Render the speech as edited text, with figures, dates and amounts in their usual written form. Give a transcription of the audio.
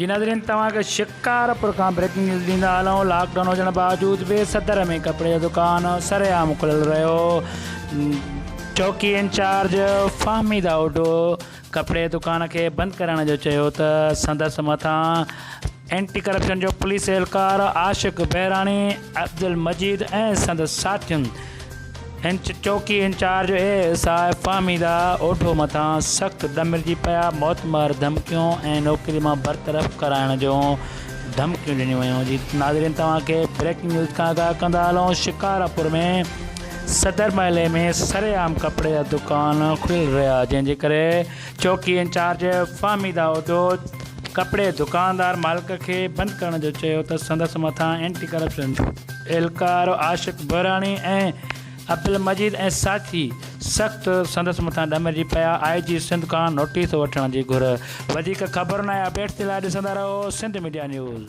جي ناظرين توهان کي شڪارپور کان بريڪنگ نيوز ڏيندا هلون لاڪ ڊائون هجڻ باوجود به صدر ۾ ڪپڙي جو دڪان سرعام کليل رهيو چوڪي انچارج فهميده اوڍو ڪپڙي دڪان کي بند ڪرائڻ جو چيو ته سندس مٿان اينٽي ڪرپشن جو پوليس اهلڪار عاشق بهراڻي، عبدالمجيد ۽ سندس ساٿين چوڪي incharge A S I Fahmida Odho مٿان سخت ڏمرجي پيا، موتمار ڌمڪيون ۽ نوڪري مان برطرف ڪرائڻ جون ڌمڪيون ڏنيون ويون. جي ناظرين توهان کي بريڪنگ نيوز کان آگاهه ڪندا هلون شڪارپور ۾ صدر محلي ۾ سرعام ڪپڙي جا دڪان کليل رهيا جنهن جي ڪري چوڪي انچارج فهميده اوڍو ڪپڙي دڪاندار مالڪ کي بند ڪرڻ جو چيو ته سندس مٿان اينٽي ڪرپشن جو اهلڪار عاشق بهراڻي ۽ عبدالمجيد ۽ ساٿي سخت سندس مٿان ڏمرجي پيا، آء جي سنڌ کان نوٽيس وٺڻ جي گهر. وڌيڪ خبرن ۽ اپڊيٽس جي لاء ڏسندا رهو سنڌ ميڊيا نيوز.